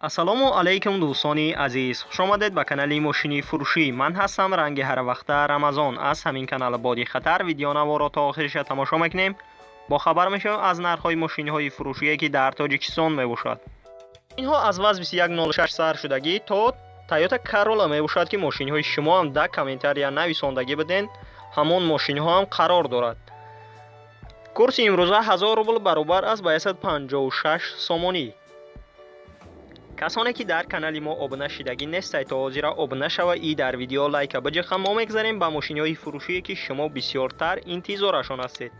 Ассалому алайкум, дӯстони азиз, хушомадед ба канали мошини фурӯшӣ. Ман ҳастам ранги ҳарвақта Рамазон. Аз ҳамин канал боди хатар видеонаворо то охириша тамошо мекунем, бохабар мешавем аз нархҳои мошинҳои фурӯшие, ки дар Тоҷикистон мебошад. Инҳо аз ВАЗ 2106 сар шудагӣ то Тойота Карола мебошад, ки мошинҳои шумо ҳам дар комментария нависондагӣ буден, ҳамон мошинҳо ҳам қарор дорад. Курси имрӯза 1000 рубл баробар аст ба 156 сомонӣ. Касоне ки дар канали мо обуна шидагӣ нестай, то ҳозира обуна шава и дар видео лайка биҷиқа. Мо мегзарем ба мошинҳои фурӯшие, ки шумо бисёртар интизорашон ҳастед.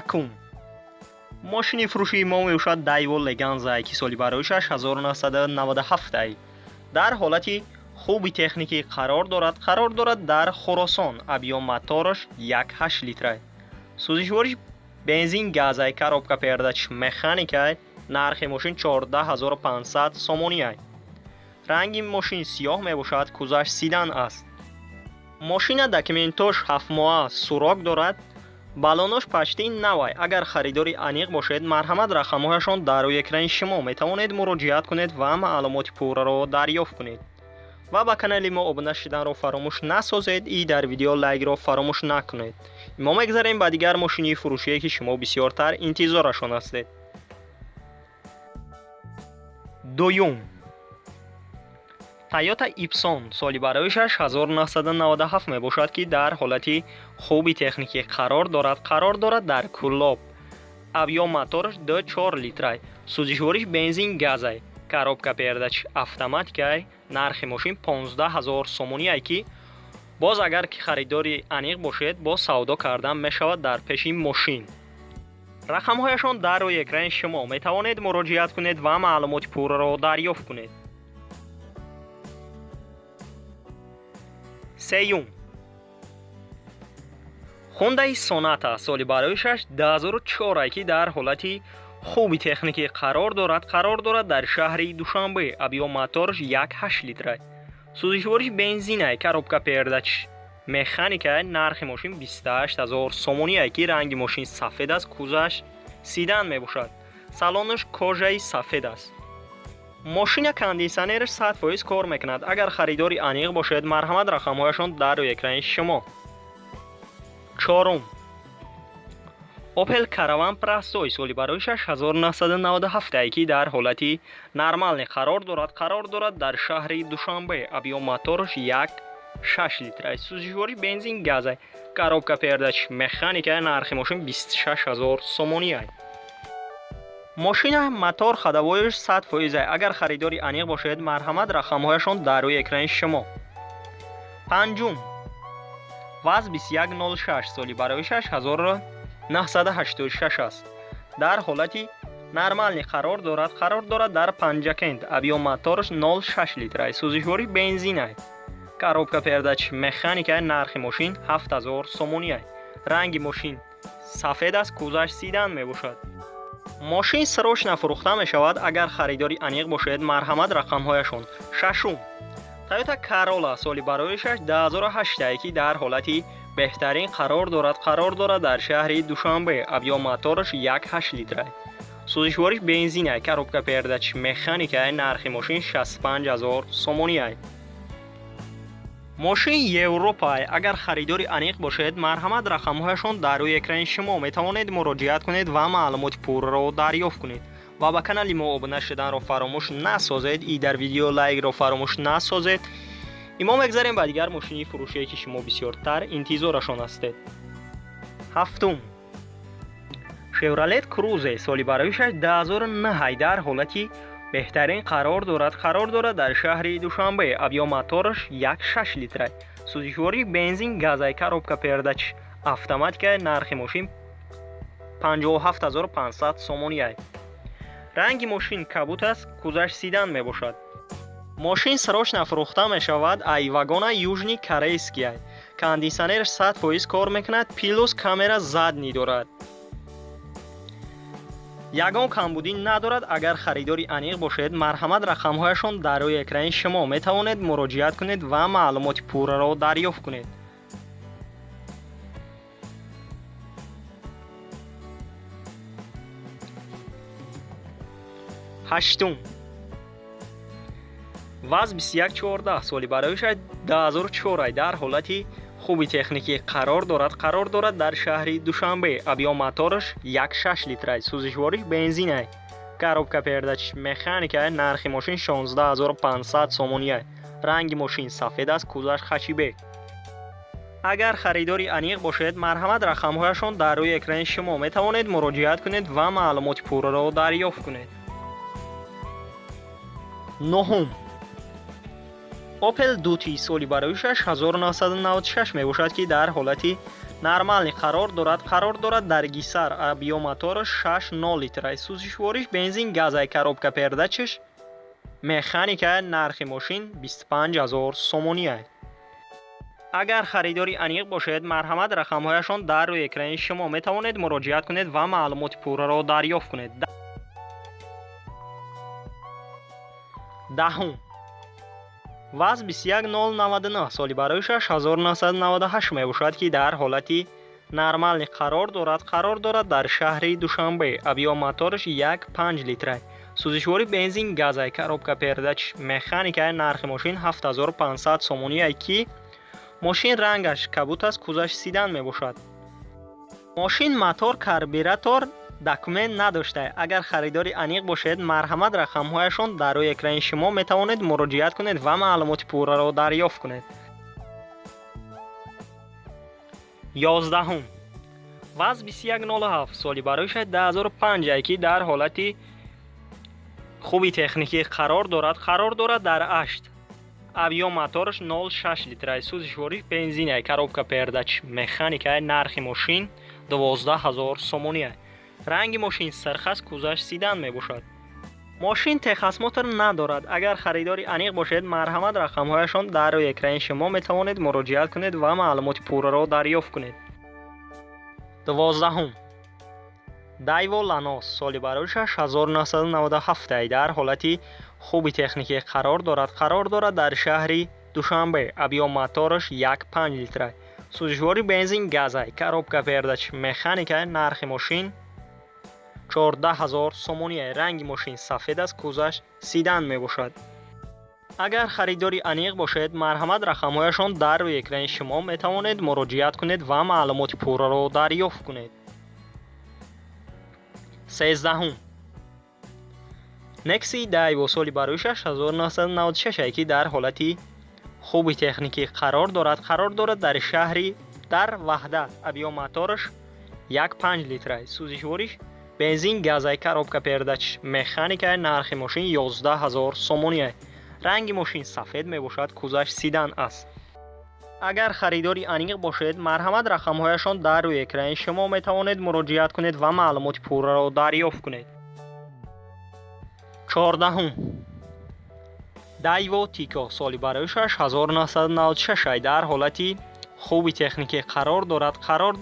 Якум мошини фурӯшии мо мебошад Дайво Леганза, ки соли бароишаш 1997, дар ҳолати хуби техникӣ қарор дорад. Қарор дорад дар Хуросон. Объём мотораш 1,8 литрай, сӯзишвориш бензин газай, коробка передач механикай. Нархи мошин 14 500 сомониай. Ранги мошин сиёҳ мебошад, кузаш седан аст. Мошина документош ҳафтмоҳа срок дорад, балонош почти навай. Агар харидори аниқ бошед, марҳамат, рақамҳояшон дар рӯи экрани шумо, метавонед муроҷиат кунед ва маълумоти пурраро дарёфт кунед. Ва ба канали мо обуна шиданро фаромӯш насозед и дар видео лайкро фаромӯш накунед. Мо мегзарем ба дигар мошини фурӯшие, ки шумо бисёртар интизорашон ҳастед. Дуюм Тойота Ипсон, соли бароишаш 1997 мебошад, ки дар ҳолати хуби техникӣ қарор дорад. Қарор дорад дар Кӯлоб. Объём мотораш 2,4 литрай, сӯзишвориш бензин газай, коробка передач автоматикай. Нархи мошин 15 ҳазор сомониай, ки боз агар ки харидори аниқ бошед, боз савдо кардан мешавад дар пеши мошин. Рақамҳояшон дар рӯи экрани шумо, метавонед муроҷиат кунед ва маълумоти пурраро дарёфт кунед. Сеюм Хондаи Соната, соли бароишаш 2004, ки дар ҳолати хуби техникӣ қарор дорад. Қарор дорад дар шаҳри Душанбе. Объём мотораш 1,8 литрай, сӯзишвориш бензинай, коробка передач механикай. Нархи мошин 28 ҳазор сомониай, ки ранги мошин сафед аст, кузаш седан мебошад, салонаш кожаи сафед аст. Мошина кондитсионераш 100% кор мекунад. Агар харидори аниқ бошед, марҳамат, рақамҳояшон дар рӯи экрани шумо. Чорум Опел Караван Простой, соли бароишаш 1997, ки дар ҳолати нормальный қарор дорад. Қарор дорад дар шаҳри Душанбе. Объём мотораш 1,6 литрай, сӯзишвори бензин газай, коробка передач механика. Нархи мошин 26 ҳазор сомониай. Мошина мотор ходовояш 100%. Агар харидори аниқ бошед, марҳамат, рақамҳояшон дар рӯи экрани шумо. Панҷум ВАЗ 2106, соли бароишаш 1986 аст, дар ҳолати нормальный қарор дорад. Қарор дорад дар Панҷакент. Объём мотораш 0,6 литрай, сӯзишвори бензинай, коробка передач механикай. Нархи мошин 7000 сомониай. Ранги мошин сафед аст, кузаш седан мебошад. Мошин срочно фурӯхта мешавад. Агар харидори аниқ бошед, марҳамат, рақамҳояшон. Шашум Тойота Карола, соли бароишаш 2008, ки дар ҳолати беҳтарин қарор дорад. Қарор дорад дар шаҳри Душанбе. Объём мотораш 1,8 литрай, сӯзишвориш бензинай, коробка передач механикай. Нархи мошин 65 ҳазор сомониай. Мошин Европай. Агар харидори аниқ бошед, марҳамат, рақамҳояшон дар рӯи экрани шумо, метавонед муроҷиат кунед ва маълумоти пурраро дарёфт кунед. Ва ба канали мо обуна шуданро фаромӯш насозед и дар видео лайкро фаромӯш насозед. Мо мегзарем ба дигар мошини фурӯшие, ки шумо бисёртар интизорашон ҳастед. Ҳафтум Шевролет Крузе, соли бароишаш 2009, дар ҳолати беҳтарин қарор дорад. Қарор дорад дар шаҳри Душанбе. Объём мотораш 1,6 литрай, сӯзишвории бензин газай, коробка передач автоматикай. Нархи мошин 57 500 сомониай. Ранги мошин кабут аст, кузаш седан мебошад. Мошин срочно фурӯхта мешавад. Ай вагона южный корейскийай, кондитсионераш 100% кор мекунад, плюс камера задний дорад. Ягон камбудӣ надорад. Агар харидори аниқ бошед, марҳамат, рақамҳояшон дар рӯи экрани шумо, метавонед муроҷиат кунед ва маълумоти пурраро дарёфт кунед. Ҳаштум. ВАЗ 2114, соли бароишаш 2004, дар ҳолати хуби техникӣ қарор дорад дар шаҳри Душанбе. Объём мотораш 1,6 литрай, сӯзишвориш бензинай, коробка передач механикай. Нархи мошин 16 500 сомониай. Ранги мошин сафед аст, кузоваш хэтчбек. Агар харидори аниқ бошед, марҳамат, рақамҳояшон дар рӯи экрани шумо, метавонед муроҷиат кунед ва маълумоти пурраро дарёфт кунед. Нуҳум. Opel 2T, соли бароишаш 1996 мебошад, ки дар ҳолати нормальный қарор дорад дар Гисар. Объём мотораш 6,0 литра, сӯзишвориш бензин газай, коробка передачаш механика. Нархи мошин 25 000 сомония. Агар харидори аниқ бошед, марҳамат, рақамҳояшон дар рӯи экрани шумо, метавонед муроҷиат кунед ва маълумоти пурраро дарёфт кунед. Даҳум. ВАЗ 21099, соли бароишаш 1998 мебошад, ки дар ҳолати нормальный қарор дорад дар шаҳри Душанбе. Объём мотораш 1,5 литра, сӯзишвори бензин газай, коробка передач механикай. Нархи мошин 7500 сомония, ки мошин рангаш кабут аст, кузоваш седан мебошад. Мошин мотор, карбюратор, документ надошта. Агар харидори аниқ бошед, марҳамат, рақамҳояшон дар рӯи экрани шумо, метавонед муроҷиат кунед ва маълумоти пурраро дарёфт кунед. 11-ум. ВАЗ 2107, соли бароишаш 2005, ки дар ҳолати хуби техникӣ қарор дорад дар Ашт. Объём мотораш 0,6 литра, сӯзишвориш бензина, коробка передач механика. Нархи мошин 12 000 сомония. Ранги мошин сирх аст, кузоваш седан мебошад. Мошин техосмотр надорад. Агар харидори аниқ бошед, марҳамат, рақамҳояшон дар рӯи экрани шумо, метавонед муроҷиат кунед ва маълумоти пурраро дарёфт кунед. 12-ум. Дайво Ланос, соли бароишаш 1997, дар ҳолати хуби техникӣ қарор дорад дар шаҳри Душанбе. Объём мотораш 1,5 литра, сӯзишвори бензин газай, коробка передач механика. Нархи мошин 14 000 сомония. Ранги мошин сафед аст, кузоваш седан мебошад. Агар харидори аниқ бошед, марҳамат, рақамҳояшон дар рӯи экрани шумо, метавонед муроҷиат кунед ва маълумоти пурраро дарёфт кунед. 13-ум. Некси Дайво, соли бароишаш 1996, ки дар ҳолати хуби техникӣ қарор дорад дар шаҳри дар Ваҳдат. Объём мотораш 1,5 литра, сӯзишвориш бензин газай, коробка передач механика. Нархи мошин 11 000 сомония. Ранги мошин сафед мебошад, кузоваш седан аст. Агар харидори аниқ бошед, марҳамат, рақамҳояшон дар рӯи экрани шумо, метавонед муроҷиат кунед ва маълумоти пурраро дарёфт кунед. 14-ум. Дайво Тико, соли бароишаш 1996, дар ҳолати хуби техникӣ қарор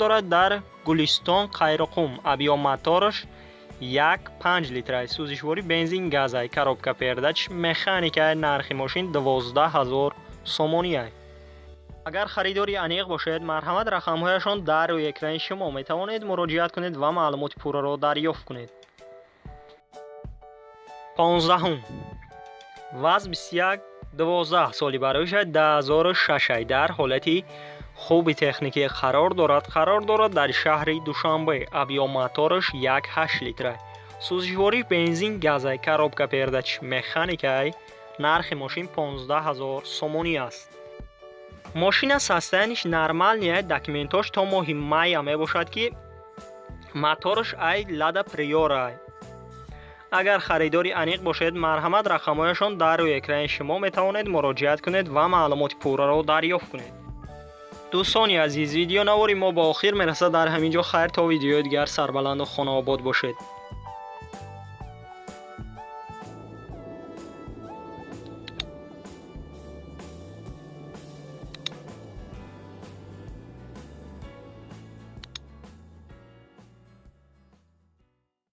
дорад дар Гулистон, Қайроқум. Объём мотораш 1,5 литра, сӯзишвори бензин газай, коробка передач механика. Нархи мошин 12 000 сомония. Агар харидори аниқ бошед, марҳамат, рақамҳояшон дар рӯи экрани шумо, метавонед муроҷиат кунед ва маълумоти пурраро дарёфт кунед. 15-ум. ВАЗ 2112, соли бароишаш 2006, дар ҳолати хуби техникӣ қарор дорад дар шаҳри Душанбе. Объём мотораш 1,8 литра, сӯзишвориш бензин газай, коробка передач механикай. Нархи мошин 15 000 сомонӣ аст. Мошина состояниеш нормальный, документош то моҳи мая мебошад, ки мотораш ай Лада Приора. Агар харидори аниқ бошед, марҳамат, рақамҳояшон дар рӯи экрани шумо, метавонед муроҷиат кунед ва маълумоти пурраро дарёфт кунед. Дӯстони азиз, видеонавори мо ба охир мерасад дар ҳамин ҷо. Хайр, то видеои дигар, сарбаланду хонаобод бошед.